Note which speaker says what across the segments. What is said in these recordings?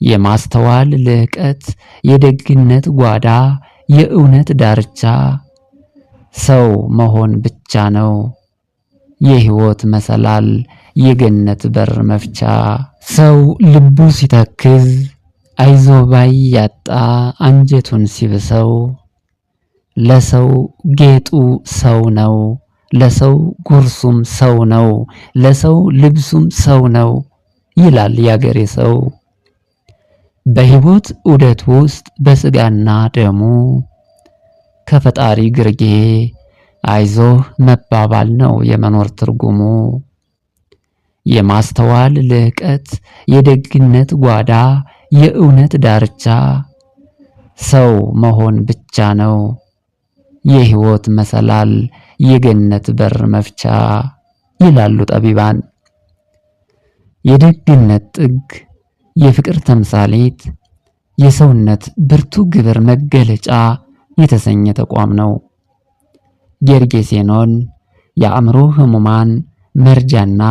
Speaker 1: የማስተዋል ልህቀት፣ የደግነት ጓዳ፣ የእውነት ዳርቻ ሰው መሆን ብቻ ነው የህይወት መሰላል፣ የገነት በር መፍቻ። ሰው ልቡ ሲተክዝ፣ አይዞህ ባይ ያጣ አንጀቱን ሲብሰው፣ ለሰው ጌጡ ሰው ነው፣ ለሰው ጉርሱም ሰው ነው፣ ለሰው ልብሱም ሰው ነው ይላል ያገሬ ሰው። በህይወት ዑደት ውስጥ በስጋና ደሙ ከፈጣሪ ግርጌ አይዞህ መባባል ነው የመኖር ትርጉሙ። የማስተዋል ልህቀት፣ የደግነት ጓዳ፣ የእውነት ዳርቻ ሰው መሆን ብቻ ነው የህይወት መሰላል፣ የገነት በር መፍቻ ይላሉ ጠቢባን። የደግነት ጥግ፣ የፍቅር ተምሳሌት፣ የሰውነት ብርቱ ግብር መገለጫ የተሰኘ ተቋም ነው። ጌርጌሴኖን የአእምሮ ህሙማን መርጃና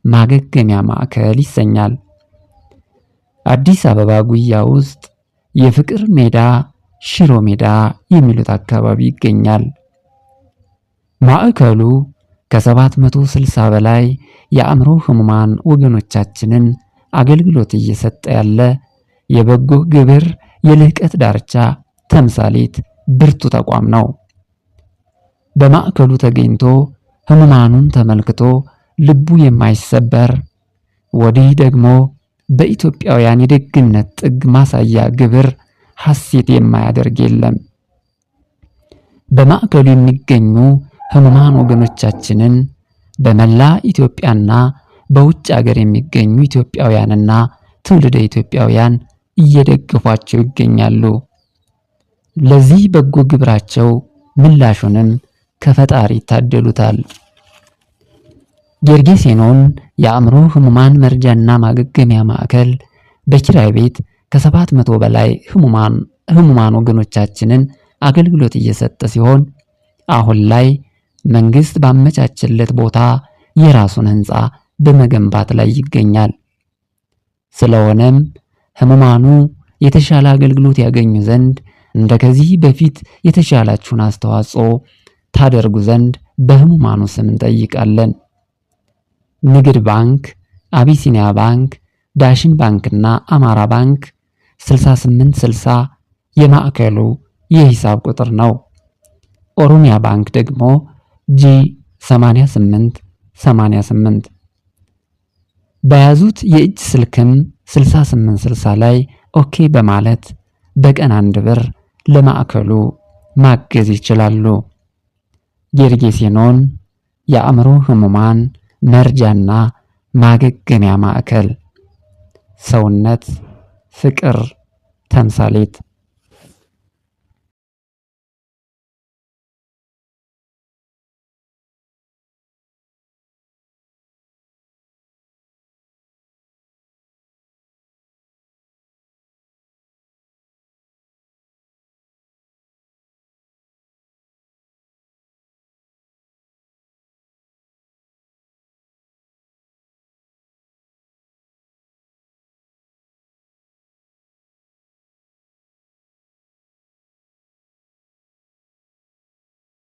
Speaker 1: ማገገሚያ ማዕከል ይሰኛል። አዲስ አበባ ጉያ ውስጥ የፍቅር ሜዳ፣ ሽሮ ሜዳ የሚሉት አካባቢ ይገኛል። ማዕከሉ ከ760 በላይ የአእምሮ ህሙማን ወገኖቻችንን አገልግሎት እየሰጠ ያለ የበጎ ግብር የልህቀት ዳርቻ ተምሳሌት ብርቱ ተቋም ነው። በማዕከሉ ተገኝቶ ህሙማኑን ተመልክቶ ልቡ የማይሰበር፣ ወዲህ ደግሞ በኢትዮጵያውያን የደግነት ጥግ ማሳያ ግብር ሐሴት የማያደርግ የለም። በማዕከሉ የሚገኙ ህሙማን ወገኖቻችንን በመላ ኢትዮጵያና በውጭ ሀገር የሚገኙ ኢትዮጵያውያንና ትውልደ ኢትዮጵያውያን እየደገፏቸው ይገኛሉ። ለዚህ በጎ ግብራቸው ምላሹንም ከፈጣሪ ይታደሉታል። ጌርጌሴኖን የአእምሮ ህሙማን መርጃና ማገገሚያ ማዕከል በኪራይ ቤት ከ700 በላይ ህሙማን ወገኖቻችንን አገልግሎት እየሰጠ ሲሆን፣ አሁን ላይ መንግስት ባመቻቸለት ቦታ የራሱን ህንፃ በመገንባት ላይ ይገኛል። ስለሆነም ህሙማኑ የተሻለ አገልግሎት ያገኙ ዘንድ እንደከዚህ በፊት የተሻላችሁን አስተዋጽኦ ታደርጉ ዘንድ በህሙማኑ ስም እንጠይቃለን። ንግድ ባንክ፣ አቢሲኒያ ባንክ፣ ዳሽን ባንክና አማራ ባንክ 6860 የማዕከሉ የሂሳብ ቁጥር ነው። ኦሮሚያ ባንክ ደግሞ G 88 88። በያዙት የእጅ ስልክም 6860 ላይ OK በማለት በቀን 1 ብር ለማዕከሉ ማገዝ ይችላሉ። ጌርጌሴኖን የአእምሮ ህሙማን መርጃና ማገገሚያ ማዕከል፣ ሰውነት፣ ፍቅር ተምሳሌት።